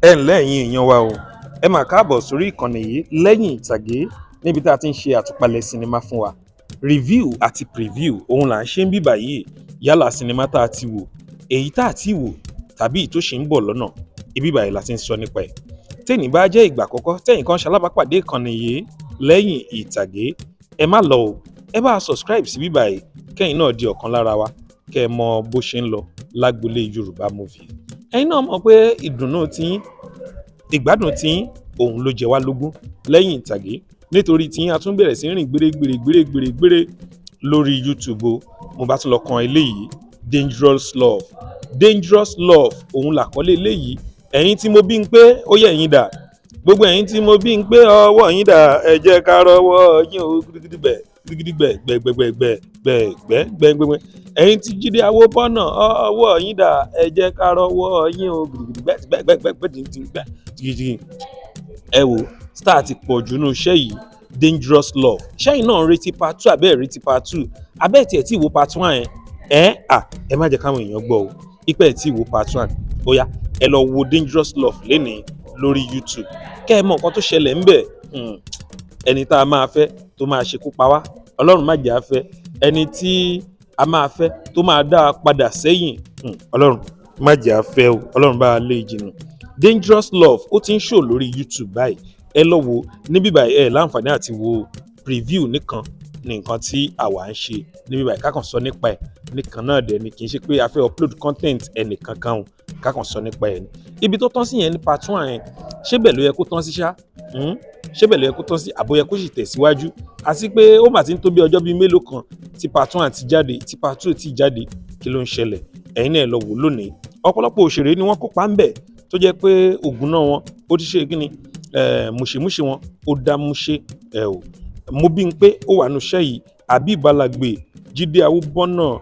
Ẹ ǹlẹ́, ẹ̀yin èèyàn wa o. Ẹ máa káàbọ̀ sórí ìkànnì yìí, Lẹ́yìn Ìtàgé, níbi tá a ti ń ṣe àtúpalẹ̀ sinimá fún wa. Review àti preview òun là ń ṣe ń bíbà yìí. Yálà sinimá tá a ti wò, èyí tá a ti wò, tàbí èyí tó ṣì ń bọ̀ lọ́nà, ibi báyìí la ti ń sọ nípa ẹ̀. Tẹ́ni bá jẹ́ ìgbà àkọ́kọ́ tẹ́yìn kan ṣalábàápàdé ìkànnì yìí, Lẹ́yìn Ìtàgé, ẹ má lọ o. Ẹ bá a subscribe sí bíbà yìí, kẹ́yìn náà di ọ̀kan lára wa, kẹ́ ẹ mọ bó ṣe ń lọ lágbolé Yorùbá movie. Ẹ̀yin náà mọ̀ pé ìdùnnú tiyín, ìgbádùn tiyín, òun ló jẹ wá lógún Lẹ́yìn Ìtàgé. Nítorí tiyín, a tún bẹ̀rẹ̀ sí rìn gbèrègbèrè gbèrègbèrè gbèrè lórí YouTube o. Mo bá tún lọ kan eléyìí, Dangerous Love. Dangerous Love òun làkọ́lé eléyìí. Ẹ̀yin tí mo bí ń pé ó yẹ ẹ̀yin dà, gbogbo ẹ̀yin tí mo bí ń pé ọwọ́ yín dà, ẹ jẹ́ ká rọ́wọ́ yín o. Gidigidigbẹ̀ gidigidigbẹ̀ gbẹ̀gbẹ̀gbẹ̀ gbẹ̀gbẹ̀ gbẹ̀gbẹ̀. Ẹ̀yin tí Jídé Awóbọ́nà, ọwọ́ yín dà, ẹ jẹ́ ká rọ́wọ́ yín o. Gidigidigbẹ̀ gbẹ̀gbẹ̀gbẹ̀ gidigidi. Ẹ wo, star ti pọ̀ jù nínú iṣẹ́ yìí, Dangerous Love. Ṣẹ́yìn náà ń retí part two àbẹ́ẹ̀ retí part two? Abẹ́ẹ̀ tiẹ̀ tí wo part one yẹn? Ẹ à, ẹ má jẹ́ káwọn èèyàn gbọ́ o ipẹ́ ẹ̀ tí wo part one. Ó yá, ẹ lọ wo Dangerous Love lénìí lórí YouTube, kẹ́ ẹ mọ nǹkan tó ṣẹlẹ̀ ńbẹ̀. Ẹni tá a máa fẹ́ tó máa ṣekú pa wá, Ọlọ́run má jẹ́ á fẹ́. Ẹni tí a máa fẹ́ tó máa dá a padà sẹ́yìn, Ọlọ́run má jẹ́ á fẹ́ o. Ọlọ́run bá a lé jìnnà. Dangerous Love, ó ti ń show lórí YouTube báyìí. Ẹ lọ wo níbí báyìí. Ẹ láǹfààní àti wo preview nìkan ní nǹkan tí àwa ń ṣe níbí báyìí. Kákan sọ nípa ẹ̀ nìkan náà dẹ̀ ni. Kì í ṣe pé a fẹ́ upload content ẹnìkan kan o. Kákan sọ nípa ẹ̀ ni. Ibi tó tán sí yẹn ní part one yẹn, ṣé bẹ́ẹ̀ ló yẹ kó tán sí ṣá? Ṣé bẹ́ẹ̀ ló yẹ kó tán sí, àbó yẹ kó sì tẹ̀síwájú? Àti pé ó mà ti ń tó bí ọjọ́ bíi mélòó kan tí part one ti jáde, tí part two ti jáde. Kí ló ń ṣẹlẹ̀? Ẹ̀yin náà lọ wò lónìí. Ọ̀pọ̀lọpọ̀ òṣèré ni wọ́n kópa ń bẹ̀, tó jẹ́ pé ògùn náà wọn ó ti ṣe kí ni, mùṣemúṣe wọn ó dá múṣe ẹ o. Mo bí n pé ó wà nù iṣẹ́ yìí, Habib Alàgbé, Jídé Awóbọ́nà,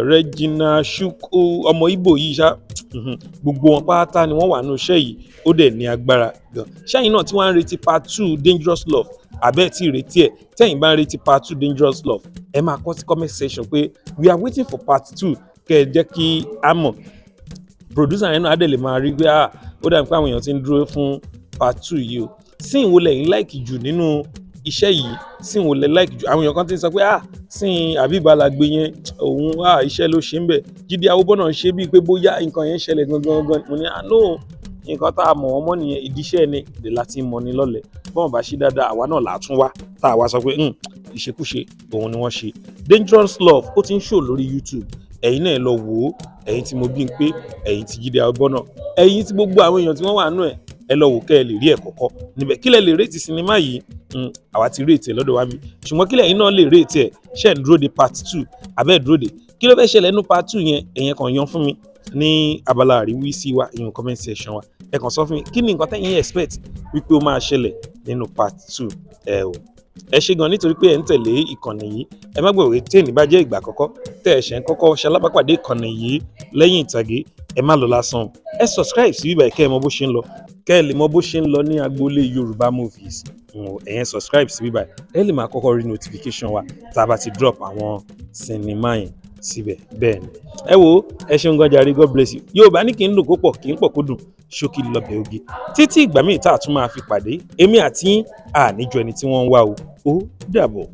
Regina Chukwu, ọmọ Ìgbò yìí ṣá, gbogbo wọn pátá ni wọ́n wà nù iṣẹ́ yìí. Ó dẹ̀ ní agbára gan. Ṣẹ́yìn náà tí wọ́n á ń retí part two Dangerous Love, àbẹ́ẹ̀ tí ì retí ẹ̀? Tẹ́yìn bá ń retí part two Dangerous Love, ẹ máa kọ sí comment section pé "We are waiting for part two", kẹ́ ẹ jẹ́ kí a mọ̀. Producer yẹn náà á dẹ̀ lè máa rí pé, ah, ó dàbí pé àwọn èèyàn ti ń dúró fún part two yìí o. Scene wo lẹ̀yin like jù nínú iṣẹ́ yìí? Scene wo lẹ like jù? Àwọn èèyàn kan ti ń sọ pé, ah, scene Habib Alàgbé yẹn òun, ah, iṣẹ́ ló ṣe ń bẹ̀. Jídé Awóbọ́nà ṣe bíi pé bóyá nǹkan yẹn ń ṣẹlẹ̀ gangan gangan. Mo ní, ah, no, nǹkan tá a mọ̀ wọ́n mọ́ nìyẹn. Ìdíṣẹ́ ni ìdè láti mọ̀ ní lọ́lẹ̀. Bọ́n bá ṣe dáadáa, àwa náà là á tún wá tá a wá sọ pé ìṣekúṣe òun ni wọ́n ṣe. Dangerous Love, ó ti ń show lórí YouTube. Ẹ̀yin náà lọ wò ó. Ẹ̀yin tí mo bí ń pé, ẹ̀yin tí Jídé Awóbọ́nà, ẹ̀yin tí gbogbo àwọn èèyàn tí wọ́n wà nù ẹ̀, ẹ lọ wò kẹ́ ẹ lè rí ẹ̀kọ́ kọ́ níbẹ̀. Kí lẹ lè rate sinimá yìí? Àwa ti rate ẹ̀ lọ́dọ̀ wa bí, ṣùgbọ́n kí lẹ̀yin náà lè rate ẹ̀? Ṣe ń dúró de part two, àbẹ́ dúró de kí ló fẹ́ ṣẹlẹ̀ nínú part two yẹn? Ẹ̀yin kan yan fún mi ní abala àríwísí wa, ìyẹn comment section wa. Ẹ kàn sọ fún mi kí ni nǹkan tẹ́yin expect wípé ó máa ṣẹlẹ̀ nínú part two ẹ o. Ẹ ṣé gan nítorí pé ẹ ń tẹ̀lé ìkànnì yìí. Ẹ má gbàgbé, tí èní bá jẹ́ ìgbà àkọ́kọ́ tẹ́ ẹ ṣẹ̀ ń kọ́kọ́ ṣalábàpàdé ìkànnì yìí, Lẹ́yìn Ìtàgé, ẹ má lọ lásán o. Ẹ subscribe sí bíbá, kẹ́ ẹ mọ bó ṣe ń lọ, kẹ́ ẹ lè mọ bó ṣe ń lọ ní agboolé Yorùbá movies. Ẹ̀yẹn subscribe sí bíbá, ẹ lè máa kọ́kọ́ rí notification wa tá a bá ti drop àwọn sinimá yẹn síbẹ̀. Bẹ́ẹ̀ ni. Ẹ wo, ẹ ṣeun gan jàre. God bless you. Yorùbá ní kí n dùn kó pọ̀, kí n pọ̀ kó dùn, ṣókí lọ́bẹ̀ oge. Títí ìgbà míì tá a tún máa fi pàdé, èmi àti yín, àníjọ ẹni tí wọ́n ń wá o. Ó dàbọ̀.